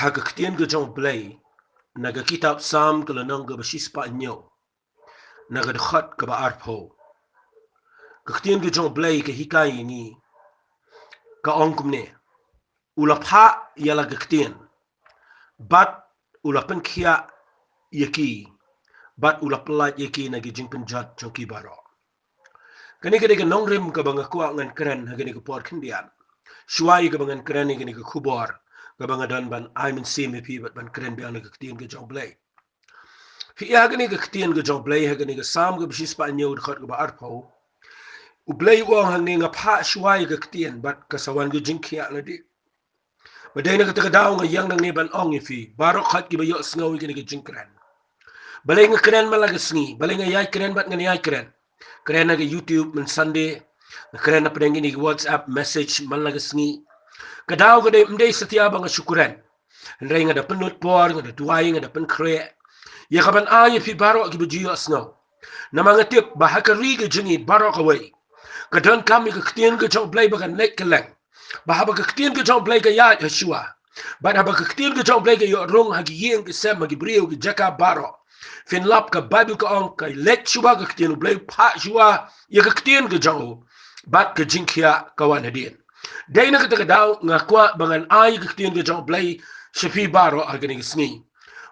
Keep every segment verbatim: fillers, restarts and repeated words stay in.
Ha ka ktien ka jong U Blei, na ka kitab Salm ka lynnong kaba shispah hynñiew, na ka dkhot kaba arphew, ka ktien ka jong U Blei ka hikai ïa ngi, ka ong kumne: U la phah ïa la ka ktien, bad u la pynkhiah ïa ki, bad u la pyllait ïa ki na ki jingpynjot jong ki baroh. Kane ka dei ka nongrim kaba nga kwah ngan kren ha kane ka por khyndiat, shuwa ïa kaba ngan kren ïa kane ka khubor kaba nga don ban ai mynsiem ïa phi bad ban kren biang na ka ktien ka jong U Blei. Phi ïa kane ka ktien ka jong U Blei ha kane ka Salm kaba shispah hynñiew, dkhot kaba arphew. U Blei u ong hangne: Nga phah shuwa ïa ka ktien, bad ka sa wan ka jingkhiah na dih. Bad dei na kata ka daw nga ïeng nangne ban ong ïa phi baroh khoit kiba ïohsngew ïa kane ka jingkren. Balei nga kren man la ka sngi? Balei nga ïai kren bad ngan ïai kren? Kren na ka YouTube man Sunday, nga kren na pdeng kine ki WhatsApp message man la ka sngi. Ka daw ka dei, ym dei satia ba nga shu kren, hynrei nga da pynlut por, nga da duwai, nga da pynkhreh ïa ka ban ai ïa phi baroh kiba ju ïohsngew. Namar nga tip ba ha ka ri ka jong ngi baroh kawei, ka donkam ïa ka ktien ka jong U Blei ba kan leit kylleng. Ba haba ka ktien ka jong U Blei ka ïaid ha shuwa, bad haba ka ktien ka jong U Blei ka ïoh rung ha ki ïing ki sem, ha ki briew, ki jaka baroh, phin lap ka Baibl ka ong, ka leit shuwa ka ktien U Blei, phah shuwa ïa ka ktien ka jong u, bad ka jingkhiah ka wan hadien. Dei na kata ka daw nga kwah ba ngan ai ka ktien ka jong U Blei sha phi baroh ha kine ki sngi.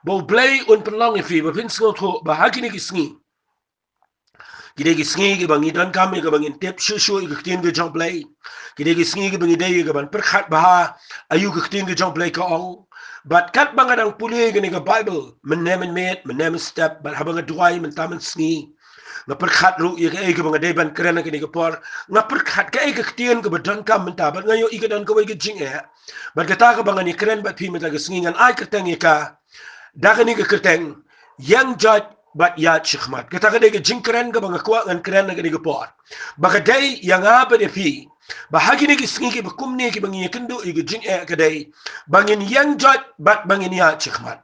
Ba U Blei un pynlong ïa phi ba phin sngewthuh ba ha kine ki sngi, ki dei ki sngi kiba ngi donkam ïa kaba ngin tip shuh shuh ïa ka ktien ka jong U Blei. Ki dei ki sngi kiba ngi dei ïa kaban pyrkhat bha aïu ka ktien ka jong U Blei ka ong. Bad katba nga dang pule ïa kane ka Baibl mynne mynmiet, mynne mynstep, bad haba nga duwai mynta mynsngi, nga pyrkhat ruh ïa kaei kaba nga dei ban kren ha kane ka por. Nga pyrkhat kaei ka ktien kaba donkam mynta, bad nga ïohi ka don kawei ka jingeh. Bad kata kaba ngan ïakren bad phi mynta ka sngi, ngan ai kyrteng ïa ka da kane ka kyrteng: Ïeng joit bad ïaid shakhmat. Kata ka dei ka jingkren kaba nga kwah ngan kren ha kane ka por. Ba ka dei ïa nga bad ïa phi, ba ha kine ki sngi kiba kumne kiba ngi ïakynduh ïa ka jingeh, ka dei ba ngin ïeng joit bad ba ngin ïaid shakhmat.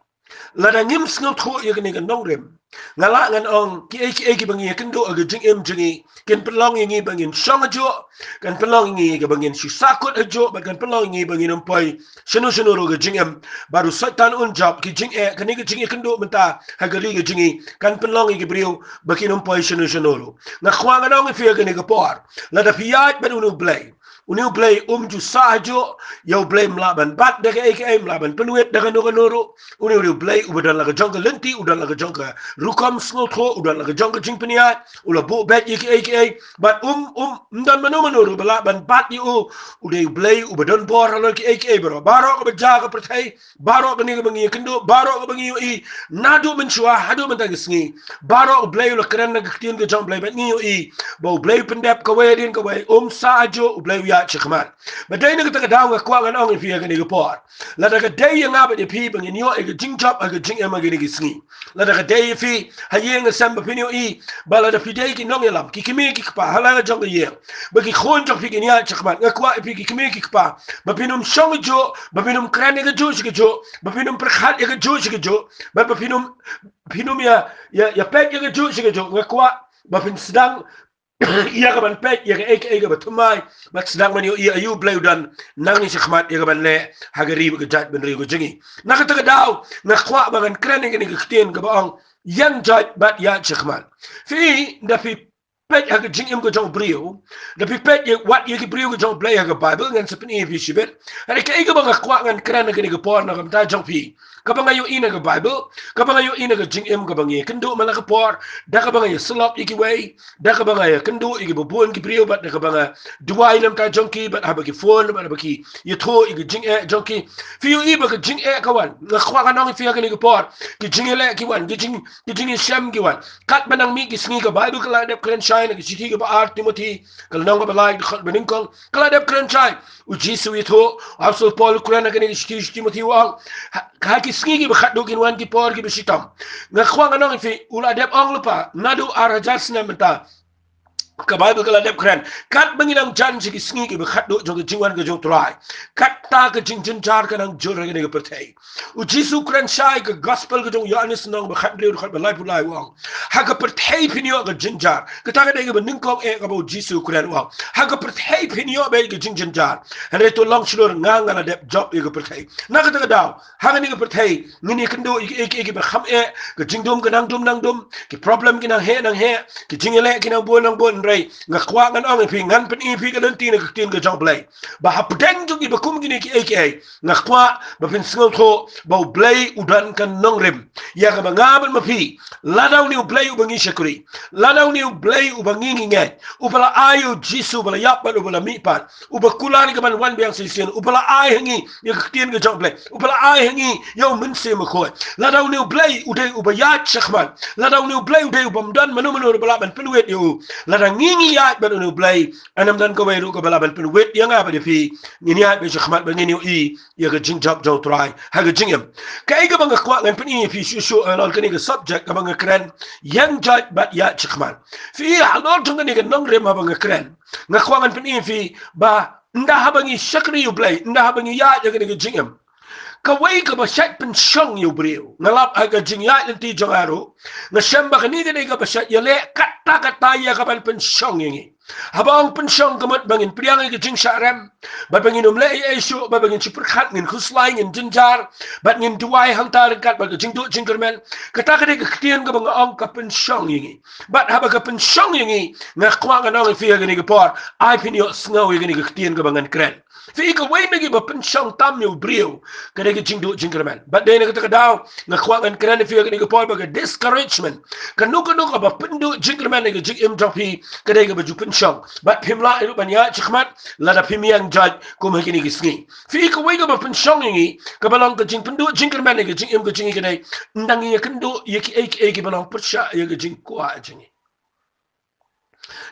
Lada ngim sngewthuh ïa kane ka nongrim, nga lah ngan ong, kiei kiei kiba ngi ïakynduh ha ka jingim jong ngi kin pynlong ïa ngi ba ngin shong hajuh, kan pynlong ïa ngi ba ngin shu sahkut hajuh, bad kan pynlong ïa ngi ba ngin ym poi shano shano ruh ka jingim. Bad u Soitan un jop. Ki jingeh, kane ka jingïakynduh mynta ha ka ri ka jong ngi, kan pynlong ïa ki briew ba kin ym poi shano shano ruh. Nga kwah ngan ong ïa phi ha kane ka por, lada phi ïaid bad une U Blei, une U Blei um ju sah hajuh. Ïa U Blei ym lah ban bat da kaei kaei, ym lah ban pynwit da kano kano ruh. Une U Blei uba don la ka jong ka lynti, u don la ka jong ka rukom sngewthuh, u don la ka jong ka jingpynïaid, u la buh beit ïa kiei kiei. Bad um, um, ym don mano mano ruh ba lah ban bat ïa u. U dei U Blei uba don bor halor kiei kiei baroh. Baroh kaba jia ha ka pyrthei, baroh kane kaba ngi ïakynduh, baroh kaba ngi ïohi, naduh mynshuwa haduh mynta ka sngi, baroh U Blei u la kren na ka ktien ka jong U Blei bad ngi ïohi ba U Blei u pyndep kawei hadien kawei, um sah hajuh, U Blei u ïaid shakhmat. Bad dei na kata ka daw nga kwah ngan ong ïa phi ha kane ka por, lada ka dei ïa nga bad ïa phi ba ngin ïoh ïa ka jingjop ha ka jingim ha kine ki sngi, lada ka dei ïa phi ha ïing ha sem ba phin ïohi ba lada phi dei ki nongïalam, ki kmie ki kpa ha la ka jong ka ïing, ba ki khun jong phi kin ïaid shakhmat, nga kwah ïa phi ki kmie ki kpa ba phin ym shong hajuh, ba phin ym kren ïa kajuh sha kajuh, ba phin ym pyrkhat ïa kajuh sha kajuh, bad ba phin ym, phin ym ïa, ïa, ïa peit ïa kajuh sha kajuh. Nga kwah ba phin sdang ïa kaban peit ïa kaei kaei kaba thymmai, bad sdang ban ïohi aïu U Blei u don nangne shakhmat ïa kaban leh ha ka ri bad ka jaitbynriew ka jong ngi. Na kata ka daw nga kwah ba ngan kren ïa kane ka ktien kaba ong, ïeng joit bad ïaid shakhmat. Phi, da phi peit ha ka jingim ka jong u briew, da phi peit ïa wat ïa ki briew ka jong U Blei ha ka Baibl, ngan sa pyni ïa phi shibit. Hynrei kaei kaba nga kwah ngan kren ha kane ka por na ka bynta jong phi, kaba nga ïohi na ka Baibl, kaba nga ïohi na ka jingim kaba ngi ïakynduh man la ka por, da kaba nga ïasyllok ïa kiwei, da kaba nga ïakynduh ïa kiba bun ki briew, bad da kaba nga duwai na ka bynta jong ki, bad haba ki phone, bad haba ki ïathuh ïa ka jingeh jong ki. Phi ïohi ba ka jingeh ka wan. Nga kwah ngan ong ïa phi ha kane ka por, ki jingïaleh ki wan, ki jing, ki jingïashem ki wan. Katba nang mih ki sngi, ka Baibl ka la dep kren shai na ka shithi kaba ar Timothi, ka lynnong kaba lai, dkhot ba nyngkong, ka la dep kren shai. U Jisu u ïathuh, u Apostol Paul u kren ha kane ka shithi, shithi Timothi, u ong, ha, ha ki sngi kiba khatduh kin wan ki por kiba shitom. Nga kwah ngan ong ïa phi, u la dep ong lypa naduh ar hajar snem mynta. Ka Baibl ka la dep kren, katba ngi nang jan sha ki sngi kiba khatduh jong ka jingwan ka jong U Trai, kata ka jingjynjar ka nang jur ha kane ka pyrthei. U Jisu u kren shai ha ka Gospel ka jong u Ïoannis lynnong ba khathynriew dkhot ba laiphew lai, u ong, ha ka pyrthei phin ïoh ka jynjar. Kata ka dei kaba nyngkong eh kaba u Jisu u kren, u ong, ha ka pyrthei phin ïoh beit ka jingjynjar. Hynrei to long shlur, nga, nga la dep jop ïa ka pyrthei. Na kata ka daw, ha kane ka pyrthei ngin ïakynduh ïa kiei kiei kiba kham eh, ka jingdum ka nang dum nang dum, ki problem ki nang heh nang heh, ki jingïaleh ki nang bun nang bun. Hynrei nga kwah ngan ong ïa phi, ngan pyni ïa phi ka lynti na ka ktien ka jong U Blei, ba hapdeng jong kiba kum kine kiei kiei, nga kwah ba phin sngewthuh ba U Blei u don ka nongrim ïa kaba nga bad ma phi, lada une U Blei uba ngi shakri, lada une U Blei uba ngi ngi ngeit, uba la ai ïa u Jisu, uba la ïap bad uba la mihpat, uba kular ïa ka ban wan biang sa shisien, uba la ai ha ngi ïa ka ktien ka jong U Blei, uba la ai ha ngi ïa U Mynsiem Bakhuid. Lada une U Blei u dei uba ïaid shakhmat, lada une U Blei u dei ubym don mano mano ruh ba lah ban pynwit ïa u, lada ngi ngi ïaid bad une U Blei, ym don kawei ruh kaba lah ban pynwit ïa nga bad ïa phi. Ngin ïaid beit shakhmat ba ngin ïohi ïa ka jingjop jong U Trai ha ka jingim. Kaei kaba nga kwah ngan pyni ïa phi shuh shuh halor kane ka subject kaba nga kren, ïeng jait bad ïaid shakhmat. Phi i, halor jong kane ka nongrim haba nga kren, nga kwah ngan pyni ïa phi ba ynda haba ngi shakri U Blei, ynda haba ngi ïaid ïa kane ka jingim, kawei kaba shait pynshong ïa u briew, nga lap ha ka jingïaid lynti jong nga ruh, nga shem ba kane ka dei kaba shait ïaleh katta katta ïa ka ban pynshong ïa ngi. Haba ong pynshong, ka mut ba ngin pdiang ïa ka jingshah rem, bad ba ngin ym leh ei ei shuh, bad ba ngin shu pyrkhat, ngin khuslai, ngin jynjar, bad ngin duwai hangta ryngkat bad ka jingduh jingkyrmen. Kata ka dei ka ktien kaba nga ong ka pynshong ïa ngi. Bad haba ka pynshong ïa ngi, nga kwah ngan ong ïa phi ha kane ka por, ai phin ïohsngew ïa kane ka ktien kaba ngan kren. Phi i, kawei na kiba pynshong tam ïa u briew ka dei ka jingduh jingkyrmen. Bad dei na kata ka daw nga kwah ngan kren ïa phi ha kane ka por ba ka discouragement, kano kano kaba pynduh jingkyrmen ïa ka jingim jong phi, ka dei kaba ju pynshong. Bad phim lah ruh ban ïaid shakhmat lada phim ïeng jait kum ha kine ki sngi. Phi i, kawei kaba pynshong ïa ngi, kaba long ka jingpynduh jingkyrmen ïa ka jingim ka jong ngi, ka dei ynda ngi ïakynduh ïa kiei kiei kiba long pyrshah ïa ka jingkwah jong ngi.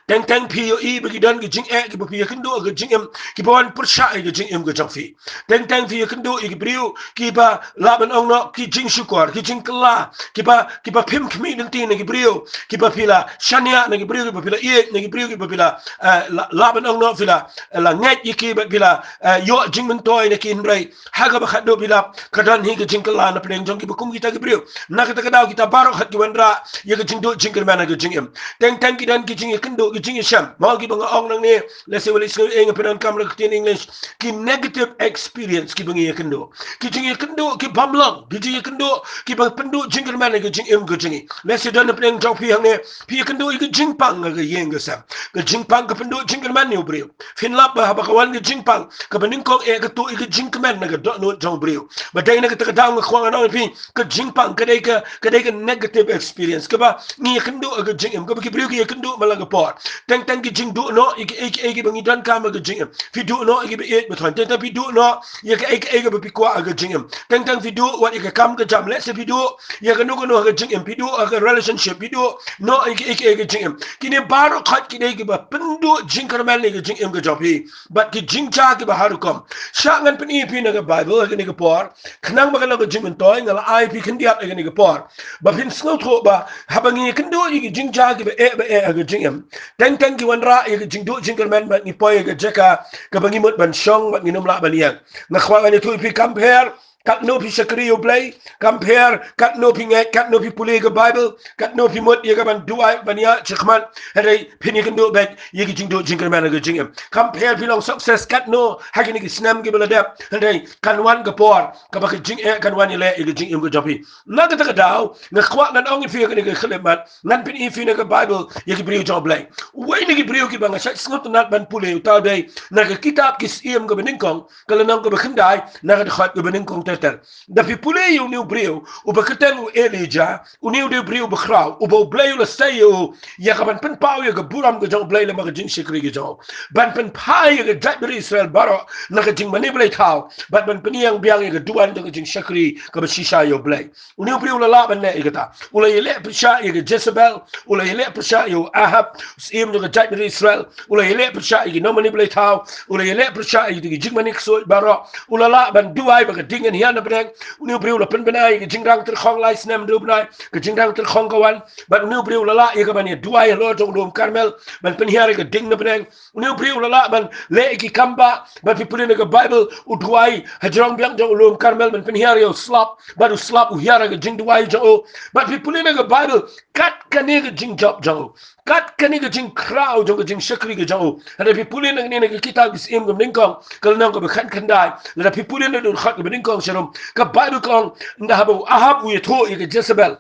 Teng teng phi ïohi ba ki don ki jingeh kiba phi ïakynduh ha ka jingim, kiba wan pyrshah ïa ka jingim ka jong phi. Teng teng phi ïakynduh ïa ki briew kiba, lah ban ong noh, ki jingshukor, ki jingkylla, kiba, kiba phim khmih lynti na ki briew, kiba phi la shaniah na ki briew, kiba phi la ïeit na ki briew, kiba phi la, eh, la, lah ban ong noh, phi la, eh, la ngeit ïa ki bad phi la, eh, ïoh jingmyntoi na ki, hynrei ha kaba khatduh phi lap, ka don hi ka jingkylla na pdeng jong kiba kum kita ki briew. Na kata ka daw kita baroh khat ki wanrah ïa ka jingduh jingkyrmen ha ka jingim. Teng teng ki don ki jingïakynduh, ki jingïashem, mo, kiba nga ong nangne, lehse wat leit sngew ei, nga pyndonkam da ka ktien English, ki negative experience kiba ngi ïakynduh. Ki jingïakynduh kibym long, ki jingïakynduh kiba pynduh jingkyrmen ha ka jingim ka jong ngi. Lehse don na pdeng jong phi hangne, phi ïakynduh ïa ka jingpang ha ka ïing ka sem. Ka jingpang ka pynduh jingkyrmen ïa u briew. Phin lap ba haba ka wan ka jingpang, kaba nyngkong eh ka tuh ïa ka jingkmen na ka dohnud jong u briew. Bad dei na kata ka daw nga kwah ngan ong ïa phi, ka jingpang ka dei ka, ka dei ka negative experience kaba ngi ïakynduh ha ka jingim, kaba ki briew ki ïakynduh man la ka por. Teng teng ki jingduh noh ïa kiei kiei kiba ngi donkam ha ka jingim. Phi duh noh ïa kiba ïeit ba thoh. Teng teng phi duh noh ïa kiei kiei kiba phi kwah ha ka jingim. Teng teng phi duh wat ïa ka kam ka jam, lehse phi duh ïa kano kano ha ka jingim, phi duh ha ka relationship, phi duh noh ïa kiei kiei ha ka jingim. Kine baroh khat ki dei kiba pynduh jingkyrmen ïa ka jingim ka jong phi. Bad ki jingjia kiba har rukom. Shah ngan pyni ïa phi na ka Baibl ha kane ka por, khnang ba ka long ka jingmyntoi, nga la ai ïa phi khyndiat ha kane ka por, ba phin sngewthuh ba haba ngi ïakynduh ïa ki jingjia kiba eh ba eh ha ka jingim, teng teng ki wanrah ïa ka jingduh jingkyrmen bad ngi poi ha ka jaka kaba ngi mut ban shong bad ngin ym lah ban ïeng. Nga kwah ngan ïathuh ïa phi, kam pher katno phi shakri ïa u Blei, kam pher katno phi ngeit, katno phi pule ka Baibl, katno phi mut ïa ka ban duwai, ban ïaid shakhmat, hynrei phin ïakynduh beit ïa ki jingduh jingkyrmen ha ka jingim. Kam pher phi long success katno ha kine ki snem kiba la dep, hynrei kan wan ka por kaba ka jingeh kan wan ïaleh ïa ka jingim ka jong phi. Na kata ka daw nga kwah ngan ong ïa phi ha kane ka khyllipmat, ngan pyni ïa phi na ka Baibl ïa ki briew jong u Blei. Uwei na ki briew kiba nga shait sngewtynnat ban pule, uta u dei na ka kitab Ki Syiem kaba nyngkong, ka lynnong kaba khyndai, na ka dkhot kaba nyngkong ter ter. Da phi pule ïa une u briew uba kyrteng u Elijah, une u dei u briew bakhraw uba u Blei u la sei ïa u ïa ka ban pynpaw ïa ka burom ka jong u Blei lem bad ka jingshakri ka jong u, ban pynphai ïa ka jaitbynriew Israel baroh na ka jingmane blei thaw, bad ban pynïeng biang ïa ka duwan jong ka jingshakri kaba shisha ïa u Blei. Une u briew u la lah ban leh ïa kata. U la ïaleh pyrshah ïa ka Jezebel, u la ïaleh pyrshah ïa u Ahab, u syiem jong ka jaitbynriew Israel, u la ïaleh pyrshah ïa ki nongmane blei thaw, u la ïaleh pyrshah ïa ki jingmane ksuid baroh, u la lah ban duwai ba ka ding kan na bneng. Une u briew la pynbna ïa ka jingrang tyrkhong lai snem hynriew bnai, ka jingrang tyrkhong ka wan. Bad une u briew la lah ïa ka ban ïa duwai halor jong u lum Karmel ban pynhiar ïa ka ding na bneng. Une u briew la lah ban leh ïa ki kam bah. Bad phi pule na ka Baibl, u duwai hajrong biang jong u lum Karmel ban pynhiar ïa u slap. Bad u slap u hiar ha ka jingduwai jong u. Bad phi pule na ka Baibl, kat kane ka jingjop jong u, kat kane ka jingkhraw jong ka jingshakri ka jong u. Lada phi pule na kane na ka kitab Ki Syiem kaba nyngkong, ka lynnong kaba khatkhyndai, lada phi pule na ka dkhot kaba nyngkong sharum, ka Baibl ka ong, ynda haba u Ahab u ïathuh ïa ka Jezebel,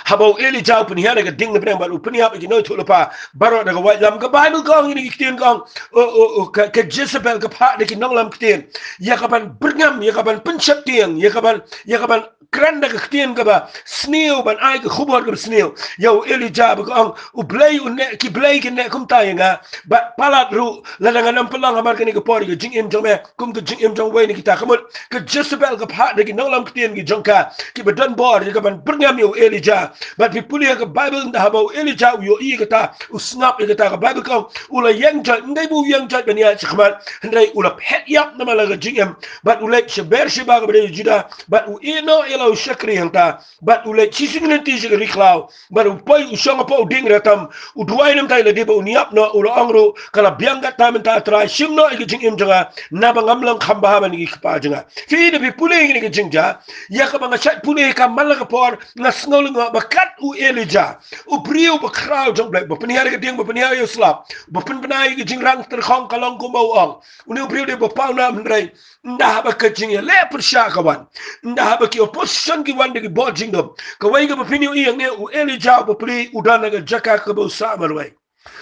haba u Elijah u pynhiar ïa ka ding na bneng bad u pynïap ïa ki nongïathuhlypa baroh da ka waitlam, ka Baibl ka ong, ïa kine ki ktien ka ong, o, o, o, ka, ka Jezebel ka phah da ki nonglam ktien ïa ka ban byrngem, ïa ka ban pynsheptieng, ïa ka ban, ïa ka ban kren da ka ktien kaba sniew, ban ai ka khubor kaba sniew ïa u Elijah, ba ka ong, U Blei u neh, ki blei ki neh kumta ïa nga. Bad palat ruh, lada ngan ym pynlong hamar kane ka por ïa ka jingim jong me kum ka jingim jong uwei na kita. Ka mut ka Jezebel ka phah da ki nonglam ktien ki jong ka, kiba don bor ïa ka ban byrngem ïa u Elijah. Bad phi pule ha ka Baibl, ynda haba u Elijah u ïohi ïa kata, u sngap ïa kata, ka Baibl ka ong, u la ïeng joit, ym dei ba u ïeng joit ban ïaid shakhmat, hynrei u la phet ïap namar la ka jingim. Bad u leit sha Beersheba kaba dei Judah, bad u ïehnoh ïa la u shakri hangta. Bad u leit shisien lynti sha ka ri khlaw. Bad u poi u shong hapoh u dieng riat tam. U duwai namar lada ba un ïap noh, u la ong ruh, ka la biang katta mynta, Trai, shim noh ïa ka jingim jong nga, naba ngam long kham bha ban ïa ki kpa jong nga. Phi da phi pule ïa kane ka jingjia, ïa kaba nga shait pule ïa ka man la ka por, nga sngew lyngngoh ba kat u Elijah, u briew bakhraw jong U Blei, ba pynhiar ïa ka ding, ba pynhiar ïa u slap, ba pynbna ïa ka jingrang tyrkhong, ka long kumba u ong. Une u briew dei ba pawnam, hynrei ynda haba ka jingïaleh pyrshah ka wan, ynda haba ki opposition ki wan da ki bor jingdum, kawei kaba phin ïohi hangne, u Elijah u bapli u don ha ka jaka kaba u sah marwei.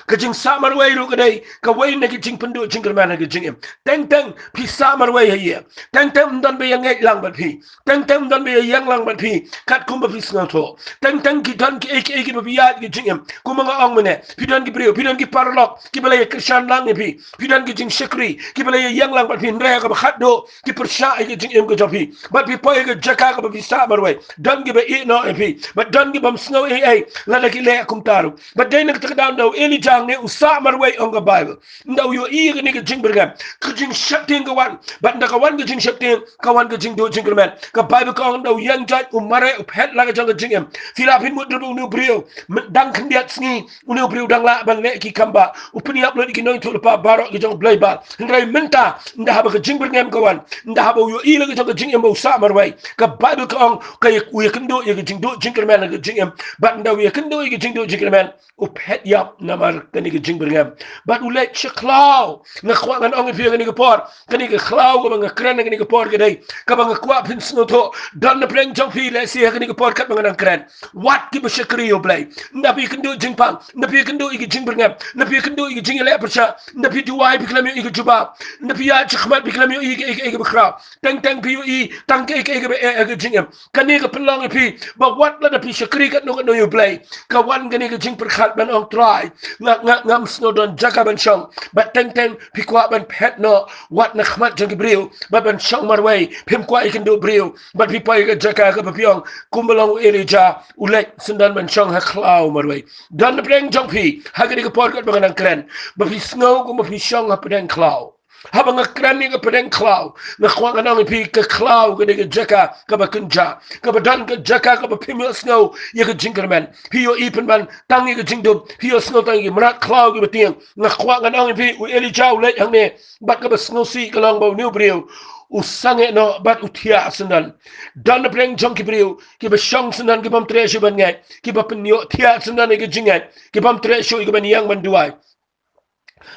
Ka jingsah marwei ruh ka dei kawei na ki jingpynduh jingkyrmen ha ka jingim. Teng teng phi sah marwei ha ïing, teng teng ym don ba ïa ngeit lang bad phi, teng teng ym don ba ïa ïeng lang bad phi katkum ba phi sngewthuh. Teng teng ki don kiei kiei kiba phi ïaid ha ka jingim. Kumba nga ong mynne, phi don ki briew, phi don ki paralok kiba la ïa kyrshan lang ïa phi. Phi don ki jingshakri kiba la ïa ïeng lang bad phi, hynrei ha kaba khatduh ki pyrshah ïa ka jingim ka jong phi. Bad phi poi ha ka jaka kaba phi sah marwei. Don kiba ïehnoh ïa phi, bad don kiba ym sngew ei ei lada ki leh kumta ruh. Bad dei na kata ka daw ynda u Elijah hangne u sah marwei, ong ka Baibl, ynda u ïohi ïa kane ka jingbyrngem, ka jingsheptieng ka wan. Bad ynda ka wan ka jingsheptieng, ka wan ka jingduh jingkyrmen. Ka Baibl ka ong ynda u ïeng joit, u mareh, u phet la ka jong ka jingim. Phi lah phin mut ruh ba une u briew, dang khyndiat sngi, une u briew dang lah ban leh ki kam bah, u pynïap lut ïa ki nongïathuhlypa baroh ki jong u blei Baal. Hynrei mynta, ynda haba ka jingbyrngem ka wan, ynda haba u ïohi la ka jong ka jingim ba u sah marwei, ka Baibl ka ong, ka ïa, u ïakynduh ïa ka jingduh jingkyrmen ha ka jingim. Bad ynda u ïakynduh ïa ka jingduh jingkyrmen, u phet ïap namar kane ka jingbyrngem. Bad u leit sha khlaw. Nga kwah ngan ong ïa phi ha kane ka por, kane ka khlaw kaba nga kren ha kane ka por ka dei kaba nga kwah phin sngewthuh. Don na pdeng jong phi lehse ha kane ka por katba nga dang kren, wat kiba shakri ïa U Blei. Ynda phi ïakynduh jingpang, ynda phi ïakynduh ïa ka jingbyrngem, ïa ka jingïaleh pyrshah, ynda phi duwai phi khlem ïohi ka jubab, ynda phi ïaid shakhmat phi khlem ïohi kaei kaei kaba khraw. Teng teng phi ïohi tang kaei kaei kaba eh ha ka jingim. Kane ka pynlong ïa phi ba wat lada phi shakri katno katno ïa U Blei, ka wan kane ka jingpyrkhat ban ong, Trai, nga, nga, ngam sngew don jaka ban shong. Bad teng teng phi kwah ban phet noh wat na khmat jong ki briew, bad ban shong marwei, phim kwah ïakynduh briew. Bad phi poi ha ka jaka kaba phi ong, kumba long u Elijah, u leit syndon ban shong ha khlaw marwei. Don na pdeng jong phi ha kane ka por katba nga dang kren, ba phi sngew kumba phi shong ha pdeng khlaw. Haba nga kren ïa ka pdeng khlaw, nga kwah ngan ong ïa phi, ka khlaw ka dei ka jaka kaba kynjah, kaba don ka jaka kaba phim ïohsngew ïa ka jingkyrmen. Phi ïohi pynban tang ïa ka jingdum, phi ïohsngew tang ïa ki mrad khlaw kiba tieng. Nga kwah ngan ong ïa phi, u Elijah u leit hangne, bad kaba sngewsih ka long ba une u briew u sangeh noh bad u thiah syndon. Don na pdeng jong ki briew kiba shong syndon, ki bym treh shuh ban ngeit, kiba pynïoh thiah syndon ïa ka jingngeit, ki bym treh shuh ïa ka ban ïeng ban duwai.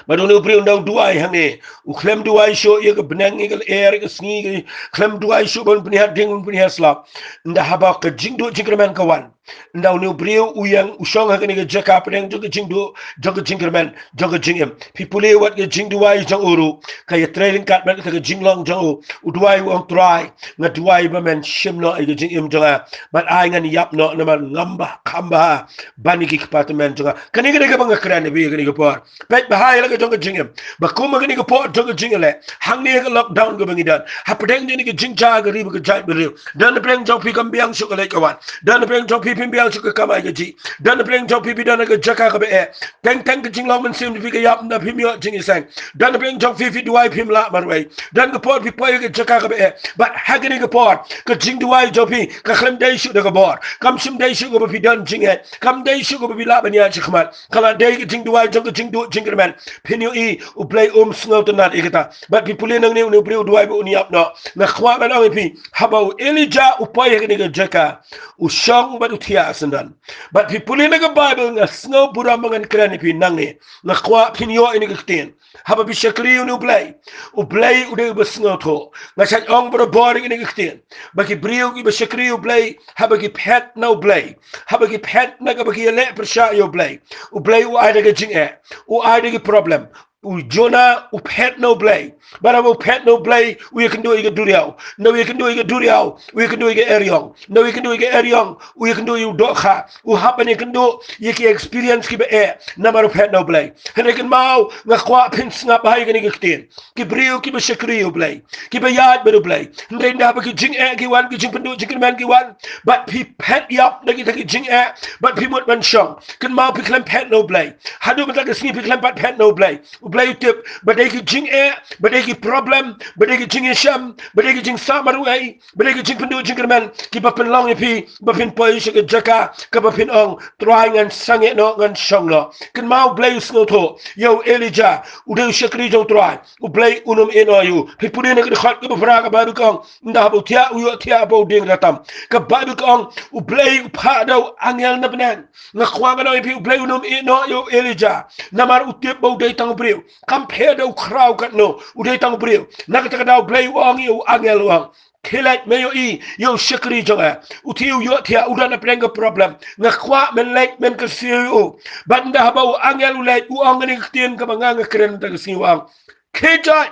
Bad une u briew ynda u duwai hangne, u khlem duwai shuh ïa ka bneng, ïa ka lyer, ïa ka sngi, ïa ka, khlem duwai shuh ban pynhiar ding, ban pynhiar slap. Ynda haba ka jingduh jingkyrmen ka wan, ynda une u briew u ïeng, u shong ha kane ka jaka pdeng jong ka jingduh, jong ka jingkyrmen, jong ka jingim, phi pule wat ka jingduwai jong u ruh ka ïatrei ryngkat bad kata ka jinglong jong u. U duwai u ong, Trai, nga duwai ba men shim noh ïa ka jingim jong nga, bad ai ngan ïap noh namar ngam bha, kham bha ban ïa ki kpa tymmen jong nga. Kane ka dei kaba nga kren ïa phi ha kane ka por. Peit bha ïa ka jong ka jingim. Ba kum ha kane ka por jong ka jingim leh, hangne ka lockdown kaba ngi don, hapdeng jong kane ka jingjia ka ri bad ka jaitbynriew, don napdeng jong phi kam biang shuh ka leit ka wan, don napdeng jong phi phim biang shuh ka kamai kajih, don napdeng jong phi phi don ha ka jaka kaba eh. Teng teng ka jinglong mynsiem jong phi ka ïap, ym da phim ïoh jingïaseng. Don napdeng jong phi phi duwai phim lah marwei. Don ka por phi poi ha ka jaka kaba eh, bad ha kane ka por ka jingduwai jong phi ka khlem dei shuh da ka bor, kam shym dei shuh kaba phi don jingeh, kam dei shuh kaba phi lah ban ïaid shakhmat. Ka la dei ka jingduwai jong ka jingduh jingkyrmen. Phin ïohi U Blei um sngewtynnad ïa kata. Bad phi pule nangne, une u briew u duwai ba un ïap noh. Nga kwah ban ong ïa phi, haba u Elijah u poi ha kane ka jaka, u shong bad u thiah syndon. Bad phi pule na ka Baibl, nga sngew burom ba ngan kren ïa phi nangne. Nga kwah phin ïoh ïa kane ka ktien. Haba phi shakri ïa une U Blei, U Blei u dei uba sngewthuh. Nga shait ong barabor ïa kane ka ktien, ba ki briew kiba shakri ïa U Blei, haba ki phet na U Blei, haba ki phet na kaba ki ïaleh pyrshah ïa U Blei, U Blei u ai da ka jingeh, u ai da ki problem. U Jonah u phet na U Blei. Bad haba u phet na U Blei, u ïakynduh ïa ka duriaw. Naba u ïakynduh ïa ka duriaw, u ïakynduh ïa ka eriong. Naba u ïakynduh ïa ka eriong, u ïakynduh ïa u dohkha. U hap ban ïakynduh ïa ki experience kiba eh namar u phet na U Blei. Hynrei kynmaw, nga kwah phin sngap bha ïa kane ka ktien. Ki briew kiba shakri ïa U Blei, kiba ïaid bad U Blei, hynrei ynda haba ki jingeh ki wan, ki jingpynduh jingkyrmen ki wan, bad phi phet ïap na kita ki jingeh, bad phi mut ban shong, kynmaw, phi khlem phet na U Blei. Haduh mynta ka sngi phi khlem pat phet na U Blei. U Blei u tip ba dei ki jingeh, ba dei ki problem, ba dei ki jingïashem, ba dei ki jingsah marwei, ba dei ki jingpynduh jingkyrmen kiba pynlong ïa phi ba phin poi sha ka jaka kaba phin ong, Trai, ngan sangeh noh, ngan shong noh. Kynmaw, U Blei u sngewthuh. Ïa u Elijah, u dei u shakri jong U Trai. U Blei un ym ïehnoh ïa u. Phi pule na ka dkhot kaba phra, ka Baibl ka ong, ynda haba u thiah, u ïohthiah ba u dieng da tam. Ka Baibl ka ong, U Blei u phah da u angel na bneng. Nga kwah ngan ong ïa phi, U Blei un ym ïehnoh ïa u Elijah. Namar u tip ba u dei tang u briew. Kam pher da u khraw katno, u dei tang u briew. Na kata ka daw U Blei u ong ïa u angel, u ong, khie leit, me ïohi ïa u shakri jong nga. U thiah, u ïohthiah, u don hapdeng ka problem. Nga kwah men leit, men kyrsiew ïa u. Bad ynda haba u angel u leit, u ong kane ka ktien kaba nga, nga kren mynta ka sngi, u ong, khie joit.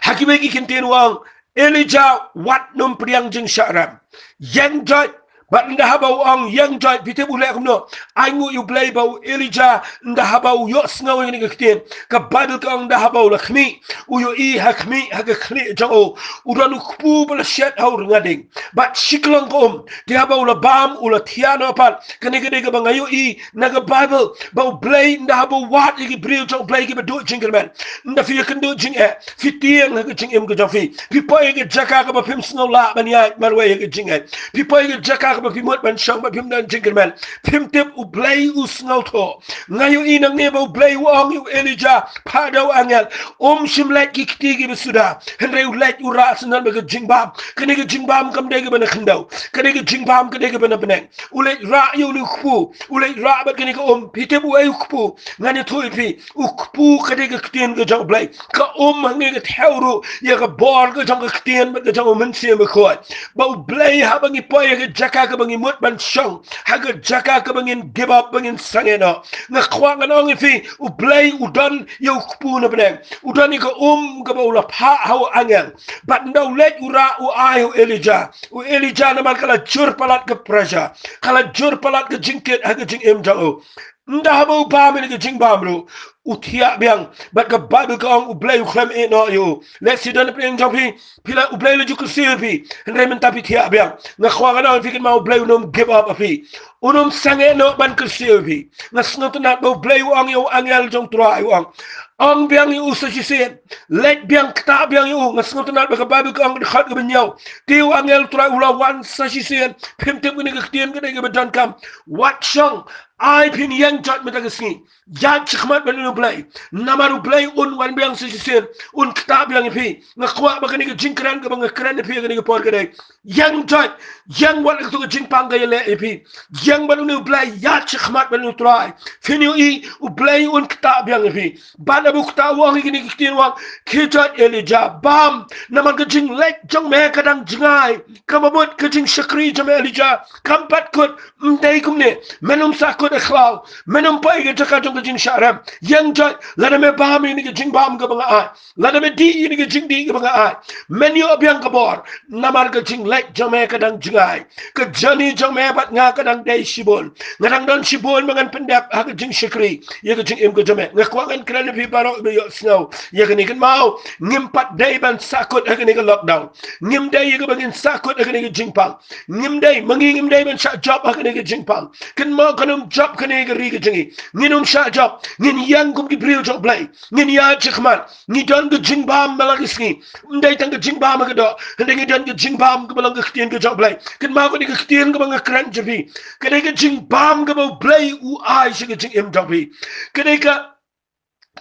Ha kiwei ki kyntien u ong, Elijah, wat nym pdiang jingshah rem. Ïeng joit. Bad ynda haba u ong ïeng joit, phi tip u leh kumno? Ai nguh ïa U Blei ba u Elijah, ynda haba u ïohsngew ïa kane ka ktien, ka Baibl ka ong, ynda haba u la khmih, u ïohi ha khmih, ha ka khlieh jong u, u don u kpu ba la shet ha u rnga ding. Bad shi klong ka um, te haba u la bam, u la thiah noh pat. Kane ka dei kaba nga ïohi na ka Baibl, ba U Blei, ynda haba u wad ïa ki briew jong U Blei kiba duh jingkyrmen, ynda phi ïakynduh jingeh, phi tieng ha ka jingim ka jong phi. Phi poi ha ka jaka kaba phim sngew lah ban ïaid marwei ha ka jingeh. Phi poi ha ka jaka kaba phi mut ban shong, ba phim don jingkyrmen. Phim tip, U Blei u sngewthuh. Nga ïohi nangne ba U Blei u ong ïa u Elijah, phah da u angel. Um shym leit ki kti kiba suda, hynrei u leit, u rah syndon bad ka jingbam. Kane ka jingbam kam dei kaba na khyndew. Kane ka jingbam ka dei kaba na bneng. U leit rah ïa une u kpu. U leit rah bad kane ka um. Phi tip uei u kpu? Ngan ïathuh ïa phi. U kpu ka dei ka ktien ka jong U Blei. Ka um hangne ka thew ruh ïa ka bor ka jong ka ktien bad ka jong U Mynsiem Bakhuid. Ba U Blei, haba ngi poi ha ka jaka kaba ngi mut ban shong, ha ka jaka kaba ngin give up, ba ngin sangeh noh, nga kwah ngan ong ïa phi, U Blei u don ïa u kpu na bneng. U don ïa ka um kaba u la phah ha u angel. Bad ynda u leit u rah, u ai ha u Elijah. U Elijah, namar ka la jur palat ka pressure, ka la jur palat ka jingkit ha ka jingim jong u. Ynda haba u bam ïa ka jingbam ruh, u thiah biang. Bad ka Baibl ka ong, U Blei u khlem ïehnoh ïa u. Lehse don hapdeng jong phi, phi la, U Blei la ju kyrsiew ïa phi, hynrei mynta phi thiah biang. Nga kwah ngan ong ïa phi, kynmaw, U Blei un ym give up ha phi. Un ym sangeh noh ban kyrsiew ïa phi. Nga sngewtynnad ba U Blei u ong ïa u angel jong U Trai, u ong, ong biang ïa u sa shisien. Leit biang, ktah biang ïa u. Nga sngewtynnad ba ka Baibl ka ong, ka dkhot kaba hynñiew, te u angel U Trai u la wan sa shisien. Phim tip kane ka ktien ka dei kaba donkam. Wat shong, ai phin ïeng joit mynta ka sngi. Ïaid shakhmat bad une U Blei. Namar U Blei un wan biang sa shisien, un ktah biang ïa phi. Nga kwah ba kane ka jingkren kaba nga kren ïa phi ha kane ka por ka dei, ïeng joit. Ïeng wat la kato ka jingpang ka ïaleh ïa phi. Ïeng bad une U Blei, ïaid shakhmat bad une U Trai. Phin ïohi, U Blei un ktah biang ïa phi. Bad haba u ktah, u ong ïa kine ki ktien, u ong, khie joit Elijah, bam. Namar ka jingleit jong me ka dang jngai. Kaba mut ka jingshakri jong me Elijah kam pat kut. Ym dei kumne. Men ym sah kut ha khlaw. Men ym poi ha ka jaka jong ka jingshah rem. Ïeng jot, lada me bam ïa kane ka jingbam kaba nga ai, lada me dih ïa kane ka jingdih kaba nga ai, men ïoh biang ka bor. Namar ka jingleit jong me ka dang jngai, ka journey jong me bad nga ka dang dei shibun. Nga dang don shibun ba ngan pyndep ha ka jingshakri ïa ka jingim ka jong me. Nga kwah ngan kren ïa phi baroh ba ïohsngew ïa kane. Kynmaw, ngim pat dei ban sahkut ha kane ka lockdown. Ngim dei ïa kaba ngin sahkut ha kane ka jingpang. Ngim dei, ma ngi ngim dei ban shah jop ha kane ka jingpang. Kynmaw, kan ym jop kane ka ri ka jong ngi. Ngin ym shah jop. Ngin ïeng kum ki briew jong U Blei. Ngin ïaid shakhmat. Ngi don ka jingbam ba la ki sngi. Ym dei tang ka jingbam ha ka doh, hynrei ngi don ka jingbam kaba long ka ktien ka jong U Blei. Kynmaw kane ka ktien kaba nga kren jong phi. Kane ka jingbam kaba U Blei u ai sha ka jingim jong phi. Kane ka,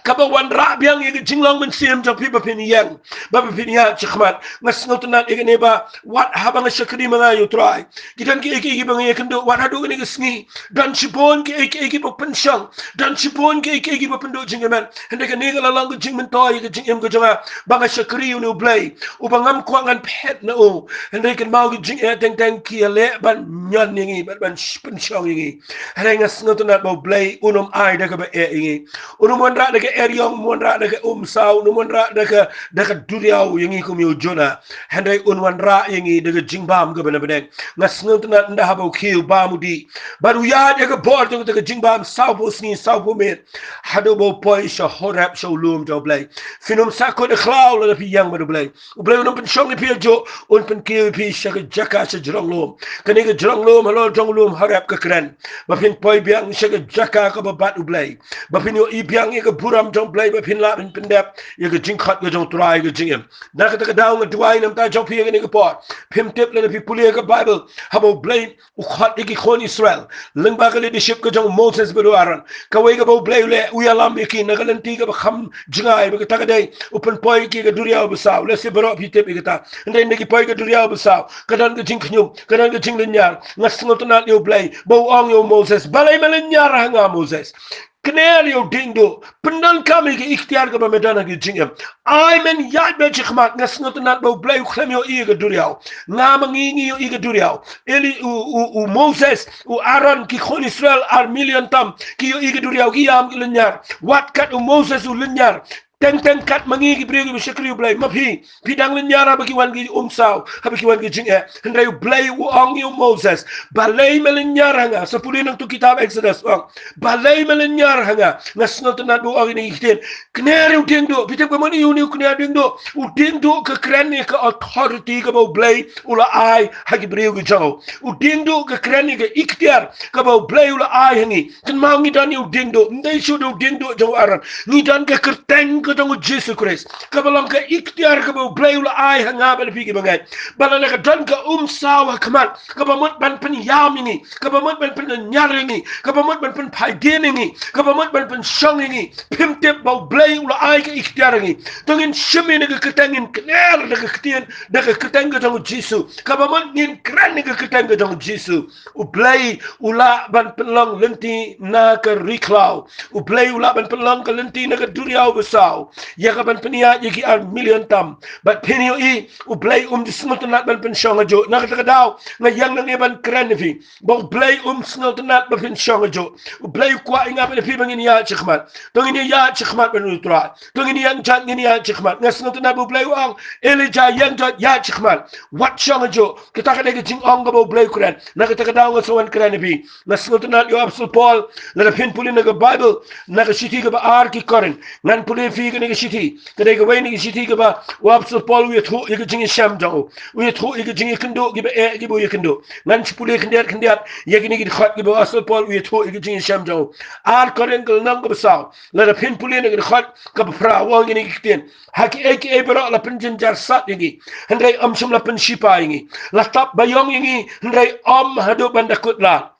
kaba wanrah biang ïa ka jinglong mynsiem jong phi ba phin ïeng, ba phin ïaid shakhmat. Nga sngewtynnat ïa kane ba wat haba nga shakri ma nga ïa U Trai, ki don kiei kiei kiba nga ïakynduh, wat haduh kane ka sngi don shibun kiei kiei kiba pynshong, don shibun kiei kiei kiba pynduh jingkyrmen. Hynrei kane ka la long ka jingmyntoi ïa ka jingim ka jong nga ba nga shakri ïa une U Blei uba ngam kwah ngan phet na u. Hynrei kynmaw, ki jingeh teng teng ki ïaleh ban ñion ïa ngi, ban, ban sh-, pynshong ïa ngi. Hynrei nga sngewtynnat ba U Blei un ym ai da kaba eh ïa ngi. Un ym wanrah da ka eriong, un ym wanrah da ka umsaw, un ym wanrah da ka, da ka duriaw ïa ngi kum ïa u Jonah. Hynrei un wanrah ïa ngi da ka jingbam kaba na bneng. Nga sngewtynnat ynda haba u khie u bam u dih bad u ïaid ïa ka bor jong kata ka jingbam sawphew sngi sawphew miet, haduh ba u poi sha Horeb, sha u lum jong U Blei. Phin ym sahkut ïa khlaw lada phi ïeng bad U Blei. U Blei un ym pynshong ïa phi hajuh, un pynkiew ïa phi sha ka jaka, sha jrong lum. Kane ka jrong lum halor jrong lum Horeb ka kren ba phin poi biang sha ka jaka kaba bat U Blei, ba phin ïohi biang ïa ka burom jong U Blei, ba phin lah ban pyndep ïa ka jingkhot ka jong U Trai ha ka jingim. Na kata ka daw nga duwai na ka bynta jong phi ha kane ka por. Phim tip lada phi pule ha ka Baibl, haba U Blei u khot ïa ki khun Israel lyngba ka leadership ka jong u Moses bad u Aaron, kawei kaba U Blei u leh, u ïalam ïa ki na ka lynti kaba kham jngai, ba kata ka dei u pynpoi ïa ki ha ka duriaw basaw. Lehse baroh phi tip ïa kata. Hynrei ynda ki poi ha ka duriaw basaw, ka don ka jingkhñium, ka don ka jinglynñiar. Nga sngewtynnat ïa U Blei ba u ong ïa u Moses, balei me lynñiar ha nga, Moses? Kner ïa u diengduh, pyndonkam ïa ka iktiar kaba me don ha ka jingim. Ai men ïaid beit shakhmat. Nga sngewtynnat ba U Blei u khlem ïohi ïa ka duriaw. Nga ma ngi ngi ïohi ïa ka duriaw. Eli, u, u, u Moses, u Aaron, ki khun Israel ar million tam ki ïohi ïa ka duriaw, ki ïam, ki lynñiar. Wat kat u Moses u lynñiar, teng teng kat ma ngi ki briew kiba shakri U Blei. Ma phi, phi dang lynñiar haba ki wan ki umsaw, haba ki wan ki jingeh. Hynrei U Blei u ong ïa u Moses, balei me lynñiar ha nga? Sa pule nangta kitab Exodus, u ong, balei me lynñiar ha nga? Nga sngewtynnat ba u ong ïa kine ki ktien, kner ïa u diengduh. Phi tip ka mut ïa une u kner diengduh? U diengduh ka kren ïa ka authority kaba U Blei u la ai ha ki briew ki jong u. U diengduh ka kren ïa ka iktiar kaba U Blei u la ai ha ngi. Kynmaw, ngi don ïa u diengduh, ym dei shuh da u diengduh jong u Aaron. Ngi don ka kyrteng ka jong u Jisu Khrist, kaba long ka iktiar kaba U Blei u la ai ha nga bad phi kiba ngeit. Ba lada ka don ka umsaw ha khmat, kaba mut ban pynïam ïa ngi, kaba mut ban pynñiar ïa ngi, kaba mut ban pynphaidien ïa ngi, kaba mut ban pynshong ïa ngi, phim tip ba U Blei u la ai ka iktiar ïa ngi. To ngin shim ïa ka kyrteng, ngin kner da ka ktien, da ka kyrteng ka jong u Jisu. Kaba mut ngin kren ïa ka kyrteng ka jong u Jisu. U Blei u lah ban pynlong lynti na ka ri khlaw. U Blei u lah ban pynlong ka lynti na ka duriaw basaw, ïa ka ban pynïaid ïa ki ar million tam. Bad phin ïohi, U Blei um ju sngewtynnat ban pynshong hajuh. Na kata ka daw nga ïeng nangne ban kren ïa phi ba U Blei um sngewtynnat ba phin shong hajuh. U Blei u kwah ïa nga bad ïa phi ba ngin ïaid shakhmat. To ngin ïaid shakhmat bad U Trai. To ngin ïeng jot, ngin ïaid shakhmat. Nga sngewtynnat ba U Blei u ong, Elijah, ïeng jot, ïaid shakhmat. Wat shong hajuh. Kata ka dei ka jingong kaba U Blei u kren. Na kata ka daw nga sa wan kren ïa phi. Nga sngewtynnat ïa u Apostol Paul, lada phin pule na ka Baibl, na ka shithi kaba ar ki Korinth. Ngan pule ïa phi kane ka shithi. Ka dei kawei na ki shithi kaba u Apostol Paul u ïathuh ïa ka jingïashem jong u. U ïathuh ïa ka jingïakynduh kiba eh kiba u ïakynduh. Ngan shu pule khyndiat khyndiat ïa kine ki dkhot kiba u Apostol Paul u ïathuh ïa ka jingïashem jong u. Ar Korinth ka lynnong kaba saw, lada phin pule na ka dkhot kaba phra, u ong kine ki ktien. Ha kiei kiei baroh la pynjynjar sat ïa ngi, hynrei ym shym la pynshipai ïa ngi. La tap baïong ïa ngi, hynrei ym haduh ban da kut lad.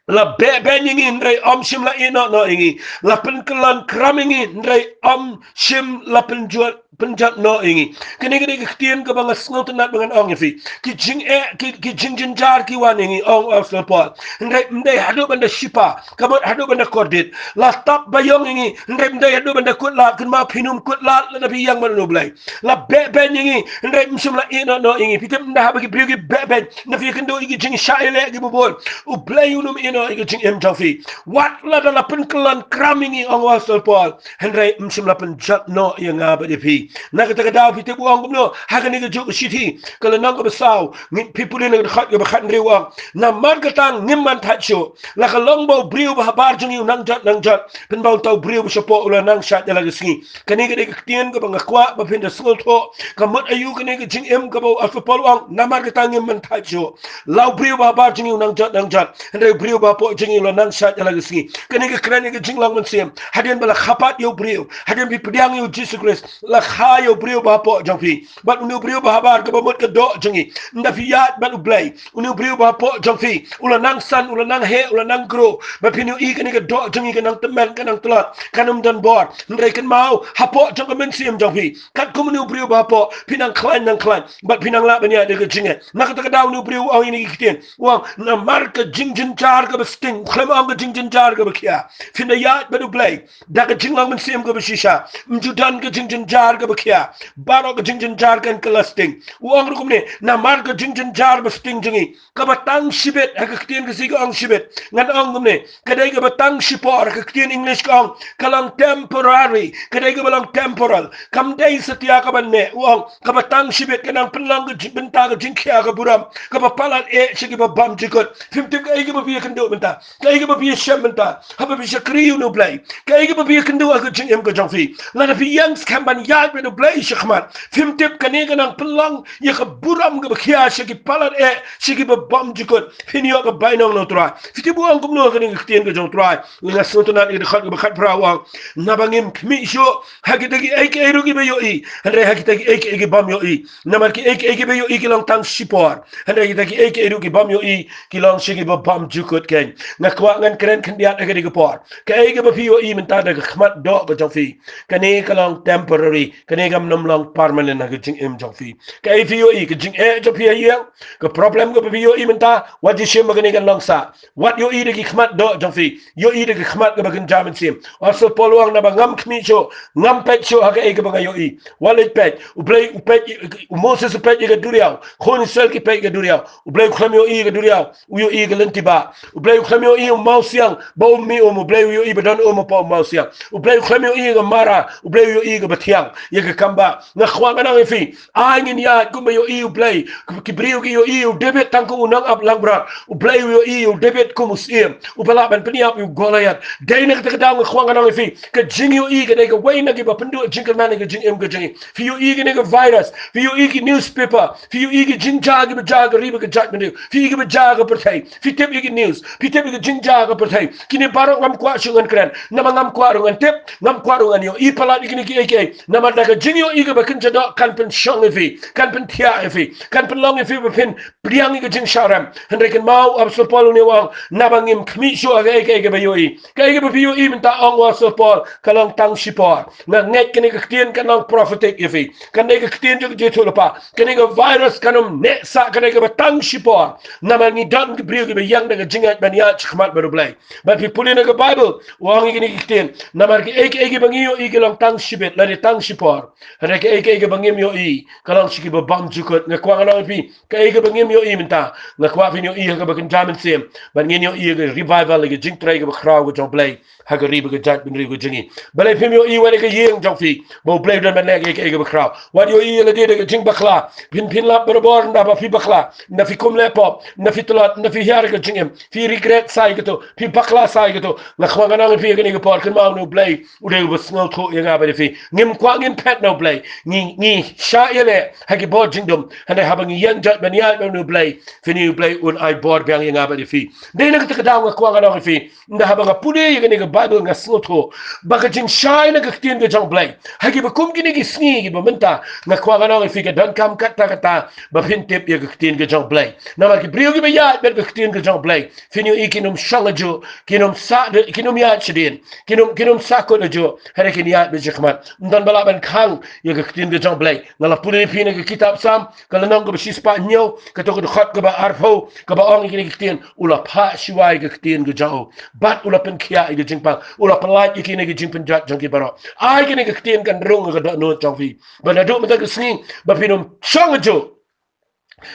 La beh beiñ ïa ngi, hynrei ym shym la ïehnoh noh ïa ngi. La pynkyllon kram ïa ngi, hynrei ym shym la pynjot pynjot noh ïa ngi. Kane ka dei ka ktien kaba nga sngewtynnat ba ngan ong ïa phi. Ki jingeh, ki, ki jingjynjar ki wan ïa ngi, ong u Apostol Paul. Hynrei ym dei haduh ban da shipa, ka mut haduh ban da kordit. La tap baïong ïa ngi, hynrei ym dei haduh ban da kut lad, kynmaw phin ym kut lad lada phi ïeng ban u Blei. La beh beiñ ïa ngi, hynrei ym shym la ïeh noh noh ïa ngi. Phi tip ynda haba ki briew ki beh beiñ, na phi kynduh ïa ki jingshah ïaleh kiba bun, u Blei un ym ïeh noh ïa ki jingim jong phi. Wat lada la pynkyllon kram ïa ngi, ong u Apostol Paul, hynrei ym shym la pynjot noh ïa nga bad ïa phi. Na kata ka daw phi tip u ong kumno ha kane ka juh ka shithi, ka lynnong kaba saw, ngi, phi pule na ka dkhot kaba khathynriew u ong: Namar kata ngim man thait shuh, la ka long ba u briew ba habar jong ngi u nang jot nang jot, pynban uta u briew ba shapoh u la nang shait ïa la ka sngi. Kane ka dei ka ktien kaba nga kwah ba phin da sngewthuh, ka mut aïu kane ka jingim kaba u Apostol Paul u ong: Namar kata ngim man thait shuh, la u briew ba habar jong ngi u nang jot nang jot, hynrei u briew ba hapoh jong ngi u la nang shait ïa la ka sngi. Kane ka kren ïa ka jinglong mynsiem. Hadien ba la kha pat ïa u briew, hadien ba pdiang ïa u Jisu Khrist, la kha ïa u briew ba hapoh jong phi. Bad une u briew ba habar kaba mut ka doh jong ngi, ynda phi ïaid bad u Blei, une u briew ba hapoh jong phi u la nang san, u la nang heh, u la nang grow. Bad phin ïohi kane ka doh jong ngi ka nang tymmen, ka nang tlot, kan ym don bor. Hynrei kynmaw, hapoh jong ka mynsiem jong phi, katkum une u briew ba hapoh, phi nang khlaiñ nang khlaiñ, bad phi nang lah ban ïaid da ka jingngeit. Na kata ka daw une u briew u ong ïa kine ki ktien, u ong: Namar ka jingjynjar kaba sting, u khlem ong ka jingjynjar kaba khia. Phin da ïaid bad u Blei da ka jinglong mynsiem kaba shisha, ym ju don ka jingjynjar kaba khia. Baroh ka jingjynjar kan kylla sting. U ong ruh kumne: Namar ka jingjynjar ba sting jong ngi, kaba tang shibit, ha ka ktien Khasi ka ong shibit, ngan ong kumne, ka dei kaba tang shipor. Ha ka ktien English ka ong ka long temporary, ka dei kaba long temporal. Kam dei satia kaban neh, u ong, kaba tang shibit, ka nang pynlong ka jing, bynta ka jingkhia, ka burom, kaba palat eh sha kiba bymjukut. Phim tip kaei kaba phi ïakynduh mynta, kaei kaba phi ïashem mynta haba phi shakri ïa une u Blei, kaei kaba phi ïakynduh ha ka jingim ka jong phi. Lada phi ïeng skhem ban ïaid bad u Blei shakhmat, phim tip kane ka nang pynlong ïa ka burom kaba khia sha ki palat eh, sha kiba bymjukut. Phin ïoh ka bainong na u Trai. Phi tip u ong kumno ha kane ka ktien ka jong u Trai? Nga sngewtynnat ïa ka dkhot kaba khatphra, u ong: Naba ngim khmih shuh ha kita kiei kiei ruh kiba ïohi, hynrei ha kita kiei kiei ki bym ïohi. Namar kiei kiei kiba ïohi ki long tang shipor, hynrei kita kiei kiei ruh ki bym ïohi ki long sha kiba bymjukut keiñ. Nga kwah ngan kren khyndiat ha kane ka por. Kaei kaba phi ïohi mynta da ka khmat doh ka jong phi, kane ka long temporary, kane kam nym long permanent ha ka jingim jong phi. Kaei phi ïohi? Ka jingeh jong phi ha ïing, ka problem kaba phi ïohi mynta, wat ju shim ba kane kan long sah. Wat ïohi da ki khmat doh jong phi, ïohi da ki khmat kaba kynja mynsiem. U Apostol Paul u ong: Naba ngam khmih shuh, ngam peit shuh ha kaei kaba nga ïohi. Wat leit peit. U Blei u peit, u Moses u peit ïa ka duriaw, khun Israel ki peit ïa ka duriaw. U Blei u khlem ïohi ïa ka duriaw, u ïohi ïa ka lynti bah. U Blei u khlem ïohi ïa u mawsiang ba um mih um, u Blei u ïohi ba don um hapoh u mawsiang. U Blei u khlem ïohi ïa ka mara, u Blei u ïohi ïa kaba thiang, ïa ka kam bah. Nga kwah ngan ong ïa phi, ai ngin ïaid kumba ïohi u Blei. Ki briew ki ïohi ïa u David tang kum u nongap langbrot, u Blei u ïohi ïa u David kum u syiem uba lah ban pynïap ïa u Goliath. Dei na kata ka daw nga kwah ngan ong ïa phi, ka jingïohi ka dei kawei na kiba pynduh jingkyrmen ha ka jingim ka jong ngi. Phi ïohi kane ka virus, phi ïohi ki newspaper, phi ïohi ki jingjia kiba jia ha ka ri bad ka jaitbynriew, phi ïohi kiba jia ha ka pyrthei, phi tip ïa ki news, phi tip ïa ki jingjia ha ka pyrthei. Kine baroh ngam kwah shuh ngan kren, namar ngam kwah ruh ngan tip, ngam kwah ruh ngan ïohi palat ïa kine kiei kiei. Namar da ka jingïohi kaba kynja doh kan pynshong ïa phi, kan pynthiah ïa phi, kan pynlong ïa phi ba phin pdiang ïa ka jingshah rem. Hynrei kynmaw, u Apostol Paul une u ong: Naba ngim khmih shuh ha kaei kaei kaba ïohi. Kaei kaba phi ïohi mynta, ong u Apostol Paul, ka long tang shipor. Nga ngeit kane ka ktien kan long prophetic ïa phi. Kan dei ka ktien jong ka jingïathuhlypa. Kane ka virus kan ym neh sah, ka dei kaba tang shipor. Namar ngi don ki briew kiba ïeng da ka jingngeit ban ïaid shakhmat bad u Blei. Bad phi pule na ka Baibl, u ong ïa kine ki ktien: Namar kiei kiei kiba ngi ïohi ki long tang shibit, lane tang shipor. Hynrei kiei kiei kiba ngim ïohi ka long sha kiba bymjukut. Nga kwah ngan ong ïa phi, kaei kaba ngim ïohi mynta, nga kwah phin ïohi ha kaba kynja mynsiem, bad ngin ïohi ïa ka revival, ïa ka jingtrei kaba khraw ka jong u Blei ha ka ri bad ka jaitbynriew ka jong ngi. Balei phim ïohi wat ïa ka ïing jong phi ba u Blei u don ban leh kaei kaei kaba khraw? Wat ïohi ïa lade da ka jingbakla. Phin, phin lap barabor ynda ba phi bakla, ynda phi kum leh pop, ynda phi tlot, ynda phi hiar ïa ka jingim, phi regret sa ïa kato, phi bakla sa ïa kato. Nga kwah ngan ong ïa phi ha kane ka por, kynmaw une u Blei u dei uba sngewthuh ïa nga bad ïa phi. Ngim kwah ngin phet na u Blei. Ngi, ngi shah ïaleh ha ki bor jingdum. Hynrei haba ngi ïeng jait ban ïaid bad une u Blei, phin ïohi u Blei un ai bor biang ïa nga bad ïa phi. Dei na kata ka daw nga kwah ngan ong ïa phi, ynda haba nga pule ïa kane ka Baibl nga sngewthuh ba ka jingshai na ka ktien ka jong u Blei ha kiba kum kine ki sngi kiba mynta, nga kwah ngan ong ïa phi, ka donkam katta katta ba phin tip ïa ka ktien ka jong u Blei. Namar ki briew kiba ïaid bad ka ktien ka jong u Blei, phin ïohi kin ym shong hajuh, kin ym sah, kin ym ïaid shadien, kin ym, kin ym sahkut hajuh, hynrei kin ïaid bad shakhmat. Ym don ba lah ban khang ïa ka ktien ka jong U Blei. Nga la pule ïa phi na ka kitab Salm, ka lynnong kaba shispah hynñiew, kato ka dkhot kaba arphew, kaba ong ïa kine ki ktien, u la phah shuwa ïa ka ktien ka jong u. Bad u la pynkhiah ïa ka jingpang, u la pyllait ïa kine ki jingpynjot jong ki baroh. Ai kine ki ktien kan rung ha ka dohnud jong phi. Ba naduh mynta ka sngi, ba phin ym shong hajuh.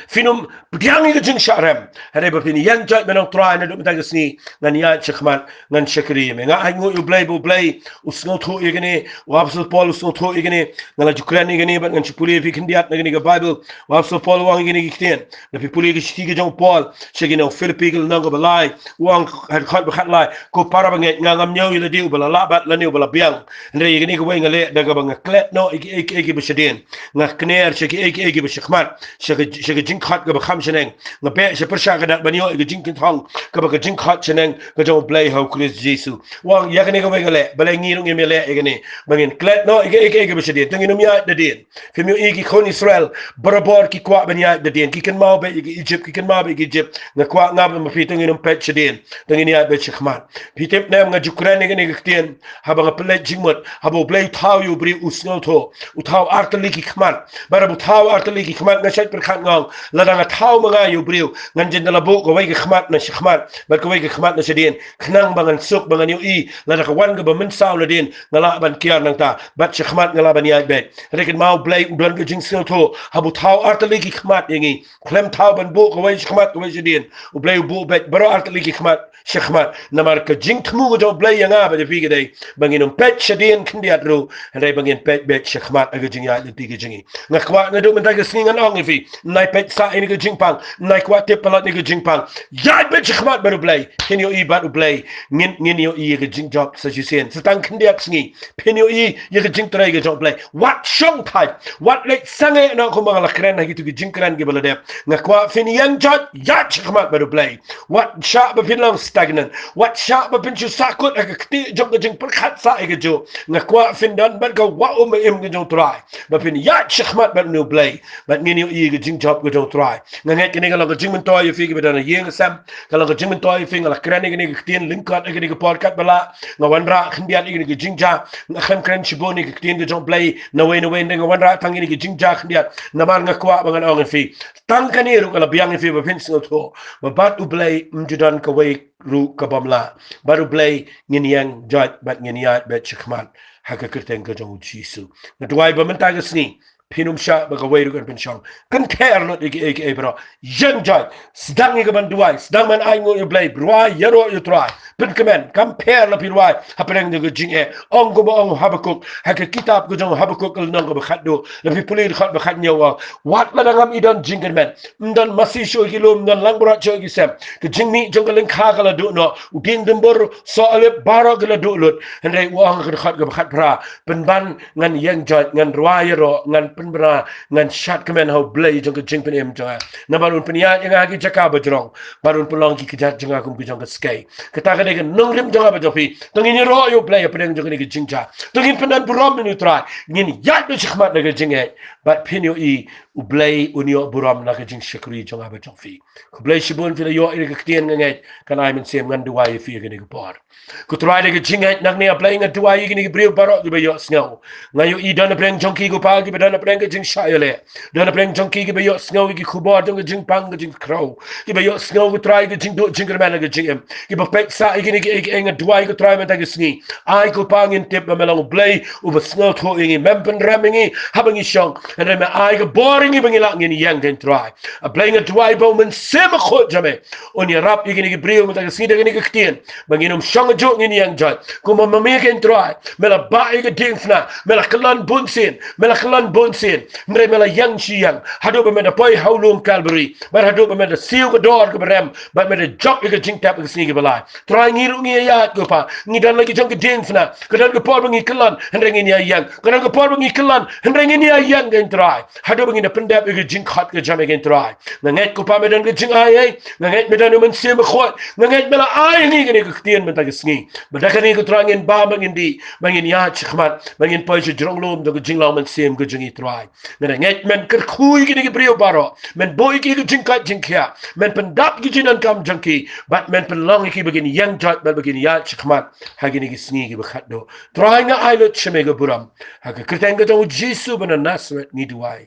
Phin ym pdiang ïa ka jingshah rem. Hynrei ba phin ïeng joit ban ong Trai naduh mynta ka sngi, ngan ïaid shakhmat, ngan shakri ïa me. Nga ainguh ïa U Blei, ba U Blei u sngewthuh ïa kane, u Apostol Paul u sngewthuh ïa kane, nga la ju kren ïa kane, bad ngan shu pule ïa phi khyndiat na kane ka Baibl, u Apostol Paul u ong ïa kane ki ktien. Lada phi pule ka shithi ka jong u Paul, sha ki nong Philippi ka lynnong kaba lai, u ong ha ka dkhot ba khatlai, ko para bangeit, nga ngam ñiew ïa lade uba la lah bad lane uba la biang. Hynrei ïa kane kawei nga leh da kaba nga klet noh ïa kiei kiei kiba shadien. Nga kner sha kiei kiei kiba shakhmat, sha ka, sha ka jingkhot kaba kham shaneng. Nga beh sha pyrshah ka dak ban ïoh ïa ka jingkynthoh kaba ka jingkhot shaneng ka jong U Blei ha U Khrist Jisu. U ong ïa kane kawei nga leh, balei ngi ruh ngim leh ïa kane. Ba ngin klet noh ïa kiei kiei kiba shadien. Te ngin ym ïaid da dien. Phim ïohi ki khun Israel, barabor ki kwah ban ïaid da dien. Ki kynmaw beit ïa ki Egypt, ki kynmaw beit ïa ki Egypt. Nga kwah nga bad ma phi te ngin ym peit shadien. Te ngin ïaid beit shakhmat. Phi tip ne em nga ju kren ïa kane ka ktien. Haba nga pynleit jingmut, haba U Blei u thaw ïa u briew u sngewthuh. U thaw artylli ki khmat. Bad haba u thaw artylli ki khmat nga shait pyrkhat nga ong. Lada nga thaw ma nga ïa u briew, ngan jin da la buh kawei ka khmat na shakhmat. Bad kawei ka khmat na shadien. Khnang ba ngan suk, ba ngan ïohi. Lada ka wan kaba mynsaw nadien, nga lah ban kiar nangta. Bad shakhmat nga lah ban ïaid beit. Hynrei kynmaw U Blei u don ka jingsngewthuh. Haba u thaw artylli ki khmat ïa ngi. Khlem thaw ban buh kawei shakhmat kawei shadien. U Blei u buh beit baroh artylli ki khmat shakhmat. Namar ka jingthmu ka jong U Blei ïa nga bad ïa phi ka dei ba ngin ym peit shadien khyndiat ruh. Hynrei ba ngin peit beit shakhmat ha ka jingïaid lynti ka jong ngi. Nga kwah naduh mynta ka sngi ngan ong ïa phi. Ym nai peit sah ïa kane ka jingpang. Ym nai kwah tip palat ïa kane ka jingpang. Ïaid beit shakhmat bad U Blei. Phin ïohi bad U Blei. Ngin, ngin ïohi ïa ka jingjop sa shisien. Sa tang khyndiat sngi. Phin ïohi ïa ka jingtrei ka jong U Blei. Wat shong thait. Wat leit sangeh noh kumba nga la kren ha kito ki jingkren kiba la dep. Nga kwah phin ïeng joit, ïaid shakhmat bad U Blei. Wat shah ba phin long stagnant. Wat shah ba phin shu sahkut ha ka kti jong ka jingpyrkhat sah ïa kajuh. Nga kwah phin don bad ka wah um im ka jong U Trai. Ba phin ïaid shakhmat bad U Blei. Bad ngin ïohi ïa ka jingjop ka jong U Trai. Nga ngeit kane ka long ka jingmyntoi ïa phi kiba don ha ïing ha sem. Ka long ka jingmyntoi ïa phi, nga la kren ïa kane ka ktien lyngkot ïa kane ka por katba lah. Nga wanrah khyndiat ïa kane ka jingjia. Nga khlem kren shibun ïa ka ktien ka jong U Blei. Nawei nawei hynrei nga wanrah tang ïa kane ka jingjia khyndiat. Namar nga kwah ba ngan ong ïa phi. Tang kane ruh ka la biang ïa phi ba phin sngewthuh. Ba bad U Blei ym ju don kawei ruh ka bym lah. Bad U Blei ngin ïeng joit bad ngin ïaid beit shakhmat. Ha ka kyrteng ka jong U Jisu. Nga duwai ba mynta ka sngi. Phin ym shah ba kawei ruh kan pynshong. Kynther lut ïa kiei kiei baroh. Ïeng joit. Sdang ïa ka ban duwai. Sdang ban ainguh ïa U Blei. Rwai ïaroh ïa U Trai. Pynkmen. Kam pher la phi rwai. Hapdeng jong ka jingeh. Ong kumba ong u Habakuk. Ha ka kitab ka jong u Habakuk ka lynnong kaba khatduh. La phi pule dkhot ba khathynñiew u ong. Wat lada ngam i don jingkyrmen. Ym don masi shuh ki lum, ym don langbrot shuh ki sem. Ka jingmih jong ka lyngkha ka la duh noh. U dieng dymbur, soh lip baroh ki la duh lut. Hynrei u ong ha ka dkhot kaba khatphra. Pynban ngan ïeng joit, ngan rwai ïaroh, ngan pynbna, ngan shad kmen ha U Blei jong ka jingpynim jong nga. Namar un pynïaid ïa nga ha ki jaka bajrong. Bad un pynlong ki kjat jong nga kum ki jong ka skei. Kata ka dei ka nongrim jong nga bad jong phi. To ngin ïaroh ïa U Blei hapdeng jong kane ka jingjia. To ngin pyndon burom ïa U Trai. Ngin ïaid beit shakhmat na ka jingeh. Bad phin ïohi U Blei un ïoh burom na ka jingshakri jong nga bad jong phi. Khublei shibun phi la ïoh ïa ka ktien nga ngeit. Kan ai mynsiem ngan duwai ïa phi ha kane ka por. Ko Trai da ka jingngeit nangne A Blei nga duwai ïa kine ki briew baroh kiba ïohsngew. Nga ïohi don hapdeng jong ki ko Pa kiba don hapdeng ka jingshah ïaleh. Don hapdeng jong ki kiba ïohsngew ïa ki khubor jong ka jingpang ka jingkhrew. Kiba ïohsngew ko Trai ka jingduh jingkyrmen ka jingim. Kiba peit sah ïa kine kiei kiei nga duwai ko Trai mynta ka sngi. Ai ko Pa ngin tip ba me long U Blei uba sngewthuh ïa ngi, mem pynrem ïa ngi haba ngi shong. Hynrei me ai ka bor ïa ngi ba ngi lah ngin ïeng kein Trai. A Blei nga duwai ba U Mynsiem Bakhuid jong me un ïarap ïa kine ki briew mynta ka sngi da kane ka ktien. Ba ngin ym shong hajuh ngin ïeng joit. Kumba ma me kein Trai. Me la bah ïa ka diengphna. Me la kyllon bunsien. Me la kyllon bunsien. Hynrei me la ïeng shi ïeng. Haduh ba me da poi ha u lum Kalbari. Bad haduh ba me da siew ka dor kaba rem. Bad me da jop ïa ka jingtep ha ka sngi kaba lai. Trai ngi ruh ngi ïaid ko Pa. Ngi don la ki jong ka diengphna. Ka don ka por ba ngi kyllon. Hynrei ngin ïa ïeng. Ka don ka por ba ngi kyllon. Hynrei ngin ïa ïeng kein Trai. Haduh ba ngin da pyndep ïa ka jingkhot ka jong me kein Trai. Nga ngeit ko Pa me don ka jingai ei. Nga ngeit me don U Mynsiem Bakhuid. Nga ngeit me la ai ïa ngi kane ka ktien mynta ka sngi. Ba da kane ko Trai ngin bam ba ngin dih. Ba ngin ïaid shakhmat. Ba ngin poi sha jrong lum jong ka jinglong mynsiem ka jong ngi Trai. Nga ngeit men kyrkhu ïa kine ki briew baroh. Men buh ïa ki ka jingkoit jingkhiah. Men pyndap ïa ki jingdonkam jong ki. Bad men pynlong ïa ki ba kin ïeng jot bad ba kin ïaid shakhmat ha kine ki sngi kiba khatduh. Trai, nga ai lut sha me ka burom. Ha ka kyrteng ka jong u Jisu ba na Nasareth ngi duwai.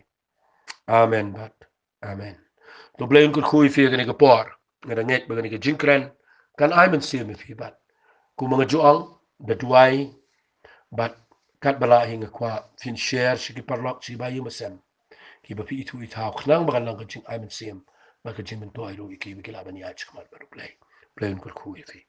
Amen bad amen. To Blei un kyrkhu ïa phi ha kane ka por. Nga da ngeit ba kane ka jingkren kan ai mynsiem ïa phi bad, kumba nga ju ong, da duwai bad katba lah hi nga kwah phin share sha ki paralok, sha ki ba ïing ba sem, kiba phi ithuh ithaw, khnang ba kan long ka jingai mynsiem bad ka jingmyntoi ruh ïa kiba ki lah ban ïaid shakhmat bad U Blei. Blei un kyrkhu ïa phi.